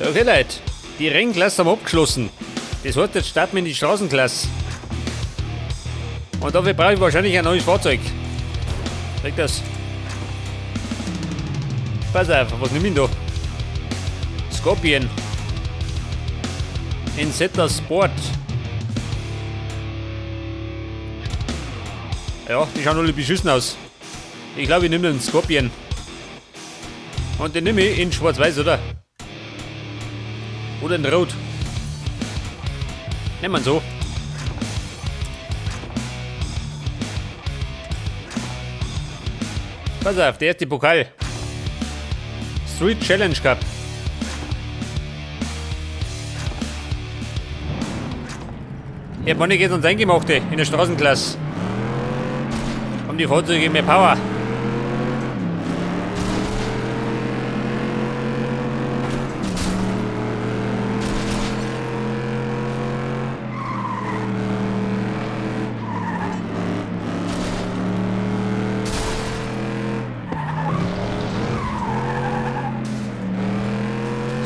Okay Leute, die Rennklasse haben wir abgeschlossen. Das heißt, jetzt starten wir in die Straßenklasse. Und dafür brauche ich wahrscheinlich ein neues Fahrzeug. Kriegt das? Pass auf, was nehme ich denn da? Scorpion. Insetta Sport. Ja, die schauen alle beschissen aus. Ich glaube, ich nehme den Scorpion. Und den nehme ich in schwarz-weiß, oder? Oder in rot. Nehmen wir so. Pass auf, der erste Pokal. Street Challenge Cup. Ja, Bonnie geht uns Eingemachte in der Straßenklasse. Haben die Fahrzeuge mehr Power.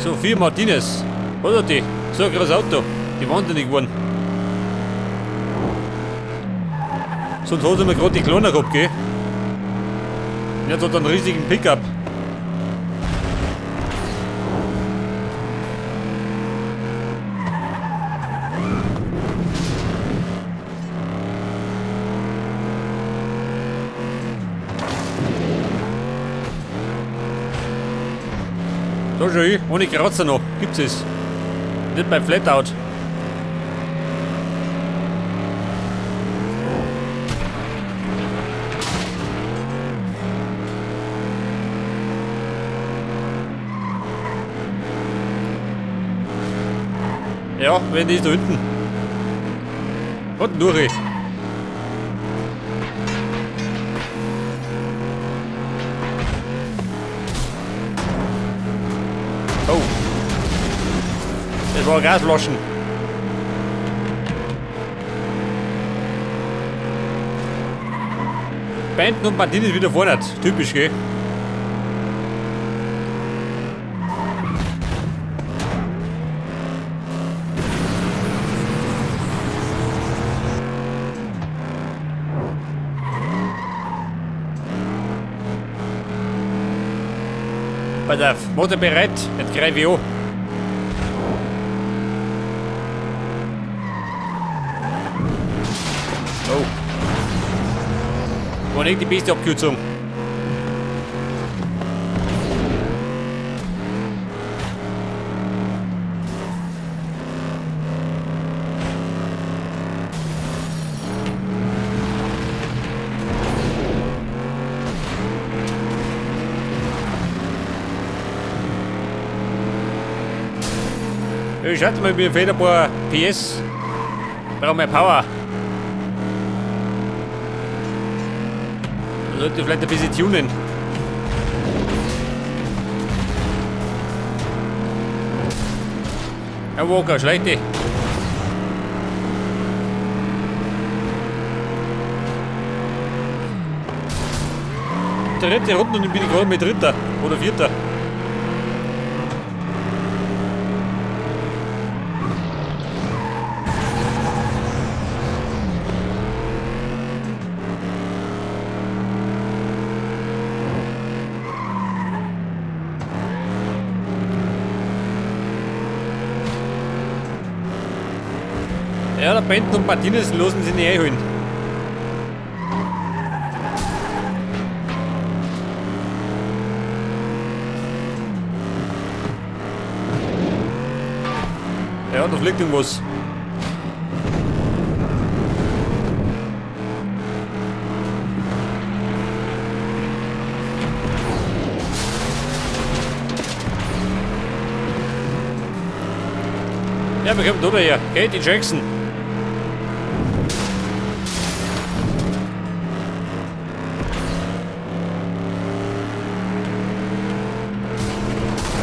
Sophie Martinez, oder die? So ein großes Auto, die wahnsinnig geworden. Sonst hat er mir gerade die Kleiner gehabt, gell? Und jetzt hat er einen riesigen Pickup. Da schau ich, ohne Kratzer noch, gibt's es. Nicht beim Flatout. Ja, wenn die ist da hinten. Und durch. Oh. Das war Gasflaschen. Benten und Martinez wieder vorne. Typisch, gell? Pass auf, Motor bereit, jetzt greife ich an. Oh. War nicht die beste Abkürzung. Schaut mal, mir fehlt ein paar PS. Brauchen mehr Power. Man sollte vielleicht ein bisschen tunen. Herr Walker, schlechte. Dritte Runde und dann bin ich gerade mit Dritter oder Vierter. Ja, der Benten und Martinez lassen sich nicht einholen. Ja, da fliegt irgendwas. Ja, wir kommen da her. Katie Jackson.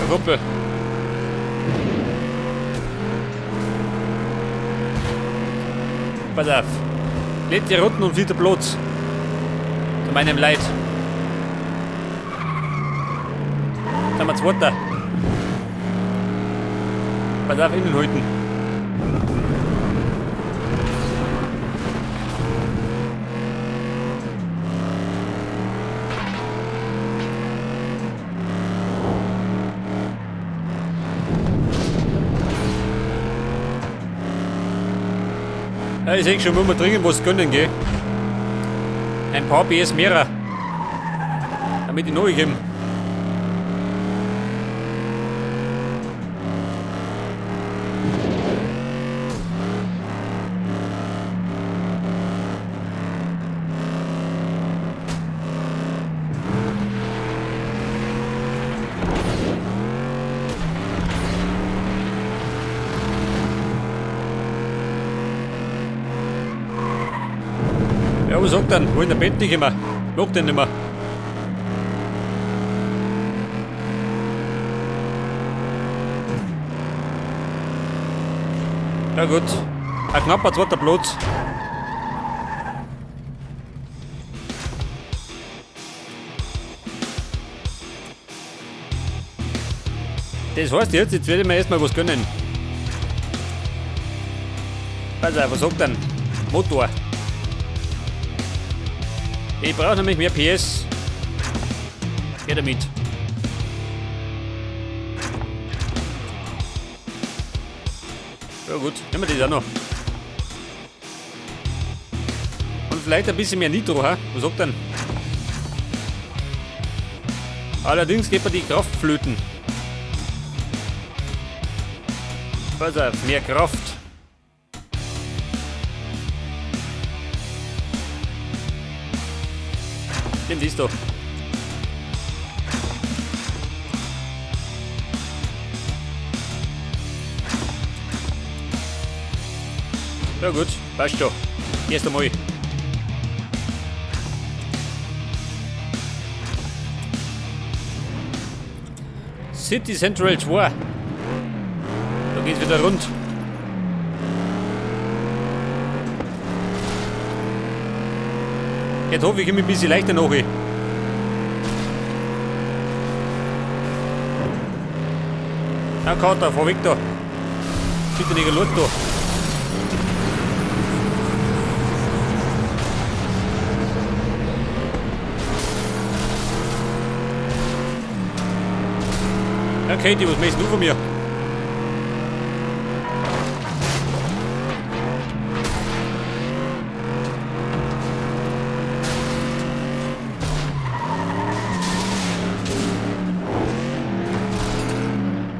Gruppe. Pass auf. Letzte Runden und vierter Platz. Zu meinem Leid. Jetzt haben wir Zweiter. Pass auf, innen halten. Ja, ich sehe schon, muss man dringend was gönnen, gell? Ein paar PS mehrer. Damit ich neu komme. Ja, was sagt dann? Wo in der Bentley immer? Mag den nicht mehr. Ja gut. Ein knapper zweiter Platz. Das heißt jetzt werde ich mir erstmal was gönnen. Pass auf, was sagt denn? Motor. Ich brauche nämlich mehr PS. Geh damit. Ja gut, nehmen wir das auch noch. Und vielleicht ein bisschen mehr Nitro, ha? Was sagt denn? Allerdings geht mir die Kraft flöten. Pass auf, mehr Kraft. Den siehst du. Ja gut, passt schon. Erst einmal. City Central 2. Da geht's wieder rund. Jetzt hoffe ich, ich komme ein bisschen leichter nach. Na, Kater, fahr weg da. Bitte nicht laut da. Ja, Katie, was möchtest du von mir?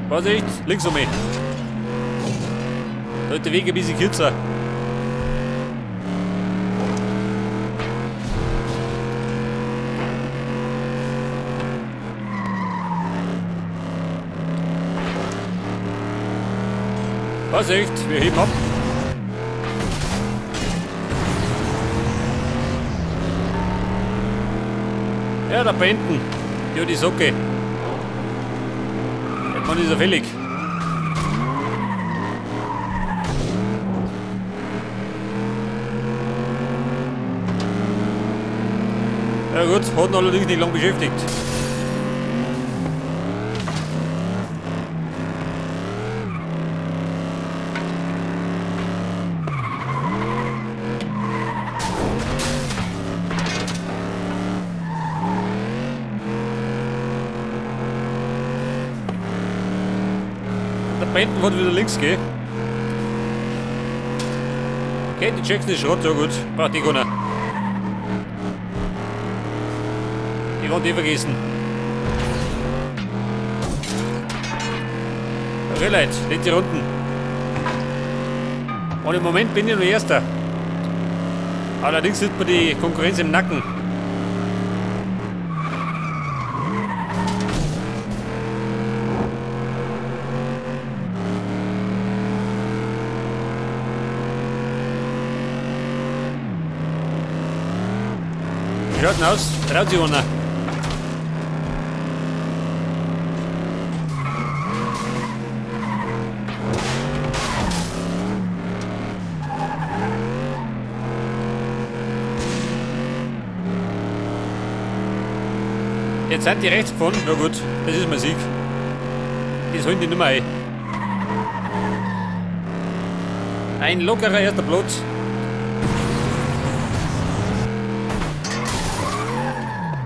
Vorsicht, links um mich. Da ist der Weg ein bisschen kürzer. Vorsicht, wir heben ab. Ja, da hinten. Ja, die Socke. Der Mann ist ja fällig. Ja gut, hat ihn allerdings nicht lang beschäftigt. Der Benden wird wieder links gehen. Okay, die Jackson ist Schrott, ja gut. Braucht die keiner. Die wollen die vergessen. Okay, Leute, letzte Runden. Und im Moment bin ich nur Erster. Allerdings sitzt mir die Konkurrenz im Nacken. Wie schaut denn aus? Traut sich einer. Jetzt sind die rechts gefahren. Na gut, das ist mein Sieg. Das holen die nicht mehr ein. Ein lockerer erster Platz.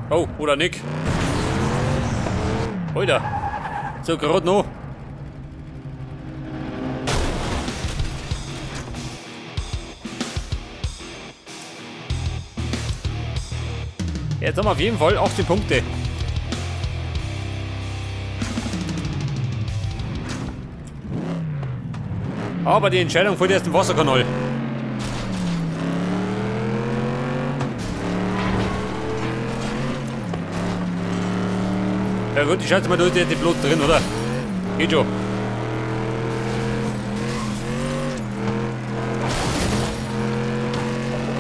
Oh, oder nicht. Alter. So, gerade noch. Jetzt haben wir auf jeden Fall 18 Punkte. Aber die Entscheidung fällt erst im Wasserkanal. Ja gut, ich schätze mal, da ist jetzt die Blut drin, oder? Geht schon.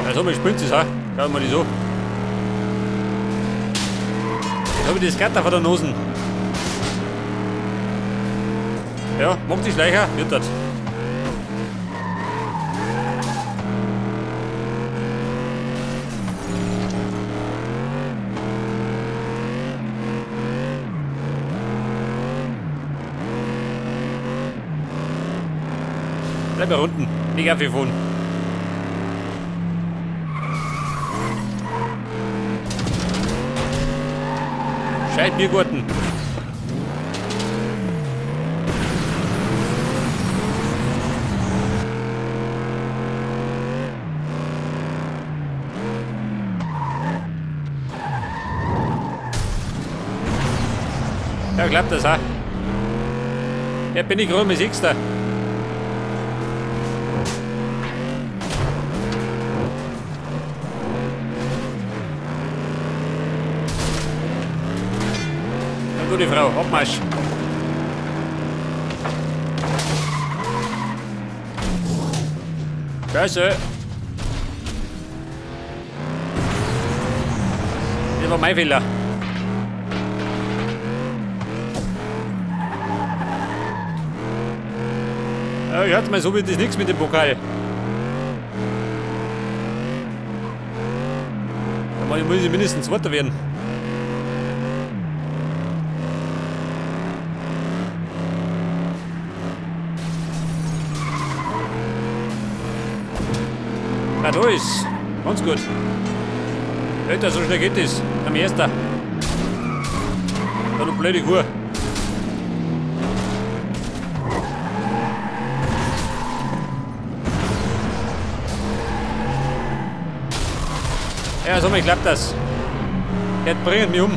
Ja, so spinnt es, ha? Schauen wir mal die so. Jetzt habe ich das Gatter vor der Nase. Ja, macht die Schleicher, wird das. Bleib mal unten, nicht abgefahren. Scheit Biergarten. Ja, klappt das auch. Ja, bin ich gerade mit Sechster. Gute Frau, Abmarsch. Scheiße. Das war mein Fehler. Ja, ich hatte mal so wird das nichts mit dem Pokal. Da muss ich mindestens Zweiter werden. Ah, da ist. Ganz gut. Alter, so schnell geht das. Am ersten. Da du blöde Kuh. Ja, so klappt das. Jetzt bringt mich um.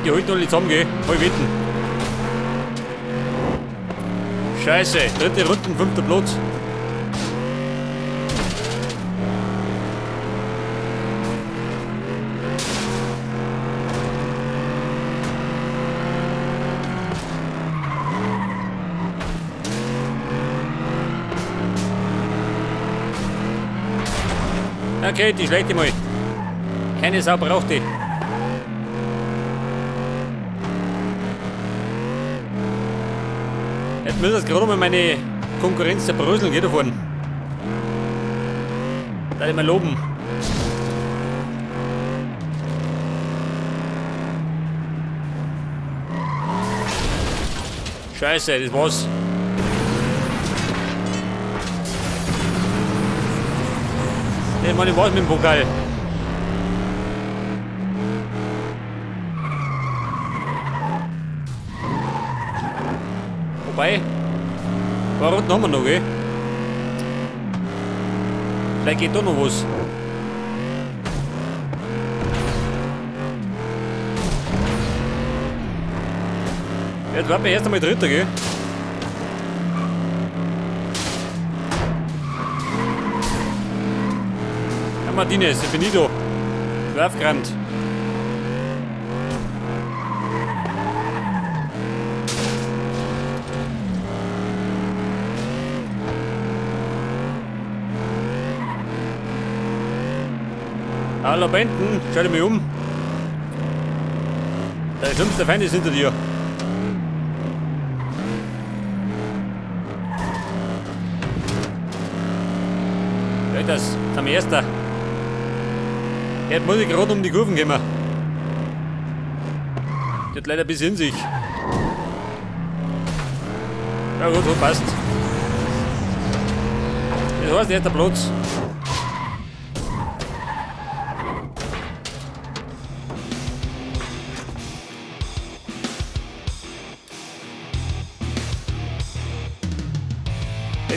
Die holt alle zusammen, gell? Hol wetten. Scheiße, dritte Runden, fünfter Platz. Okay, die schlägt die mal. Keine Sau braucht die. Jetzt müssen wir gerade mal meine Konkurrenz zerbröseln, geht da vorne. Da ich mal loben. Scheiße, das war's. Ich meine, was mit dem Pokal? Wobei, ein paar Runden haben wir noch, gell? Vielleicht geht da noch was. Jetzt warten wir erst einmal Dritter, gell? Ja, Martinez, ich bin nicht da. Ich bin aufgerannt. Hallo Benten, schau dich mal um. Dein schlimmster Feind ist hinter dir. Ja, das ist am ersten. Jetzt muss ich gerade um die Kurven gehen. Die hat leider ein bisschen in sich. Ja gut, so passt. Das heißt, erster Platz.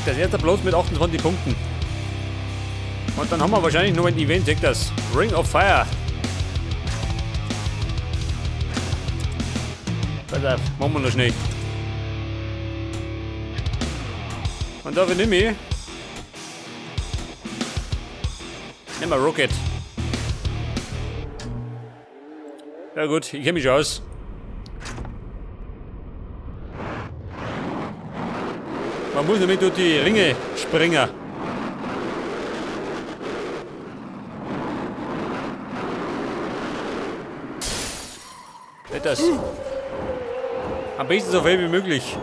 Das erste Platz mit 28 Punkten. Und dann haben wir wahrscheinlich noch ein Event, seht das? Ring of Fire. Pass auf, machen wir noch schnell. Und dafür nehme ich. Nehmen wir Rocket. Ja gut, ich kenne mich schon aus. Man muss nämlich durch die Ringe springen. Das. Am besten so viel wie möglich.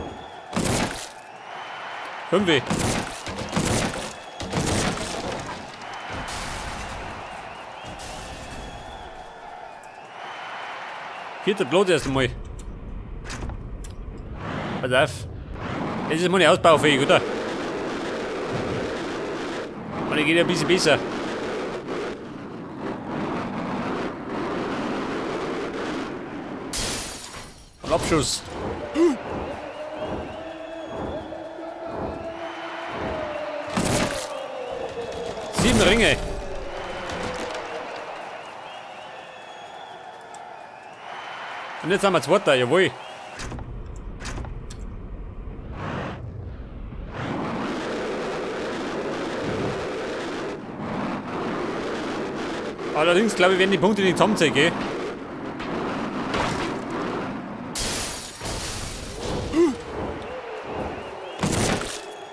5. Vierter Platz erst einmal. Pass auf. Das ist mal nicht ausbaufähig, oder? Und ich geht ja ein bisschen besser. Und Abschuss. 7 Ringe. Und jetzt haben wir Zweiter, jawohl. Allerdings glaube ich, werden die Punkte nicht zusammenzählen, gell?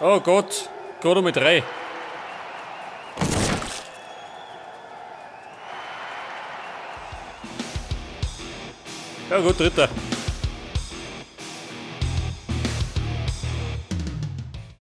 Oh Gott, gerade mit 3. Ja gut, dritter.